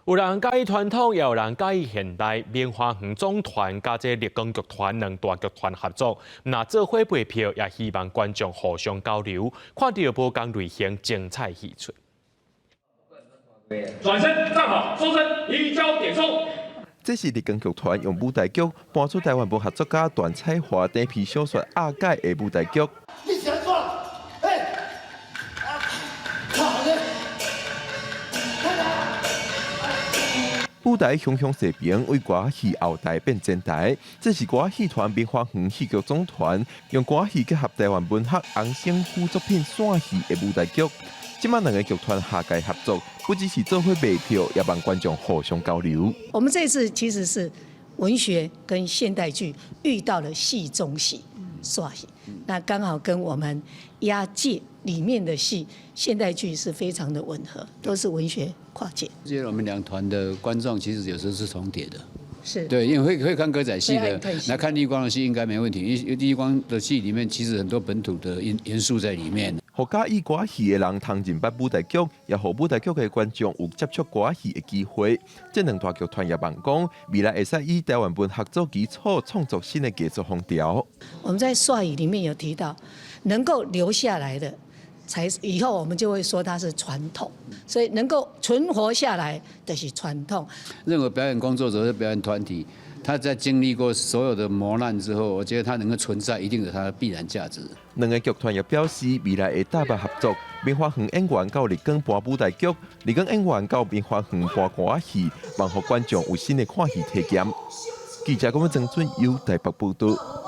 有人佮意傳統，也有人佮意現代。明華園總團佮這立光劇團兩大劇團合作，若做伙賣票，也希望觀眾互相交流，看著無仝類型精彩戲出。轉身站好，收身，移交點數。這是立光劇團用舞台劇搬出台灣文學作家段彩華短篇小說《阿改》的舞台劇。你是按怎？欸，啊，靠咧！舞台雄雄勢平，為歌仔戲後台變前台。這是歌仔戲團明華園戲劇總團用歌仔戲結合台灣文學洪勝夫作品散戲的舞台劇。這擺兩个劇團下屆合作，不只是做伙賣票，也望觀眾互相交流。我們這次其實是文學跟現代劇遇到了戲中戲、散戲，那剛好跟我們押解裡面的戲現代劇是非常的吻合，都是文學跨界。因為我們兩團的觀眾其實有時候是重疊的，是對，因為會看歌仔戲的，來看立光的戲應該沒問題，因為立光的戲裡面其實很多本土的元素在裡面。予佮意歌仔戲的人通認捌舞台劇，也予舞台劇的觀眾有接觸歌仔戲的機會。這兩大劇團也望講，未來會使以台灣文學做基礎，創作新的藝術風潮。我們在煞戲裡面有提到，能夠留下來的，才以後我們就會說它是傳統。所以能夠存活下來的是傳統。任何表演工作者或表演團體，他在經歷過所有的磨難之後，我覺得他能夠存在，一定有它的必然價值。兩个劇團也表示，未來會搭配合作，明華園演員到立光搬舞台劇，立光演員到明華園搬歌仔戲，望予觀眾有新的看戲體驗。記者郭文曾俊優台北報道。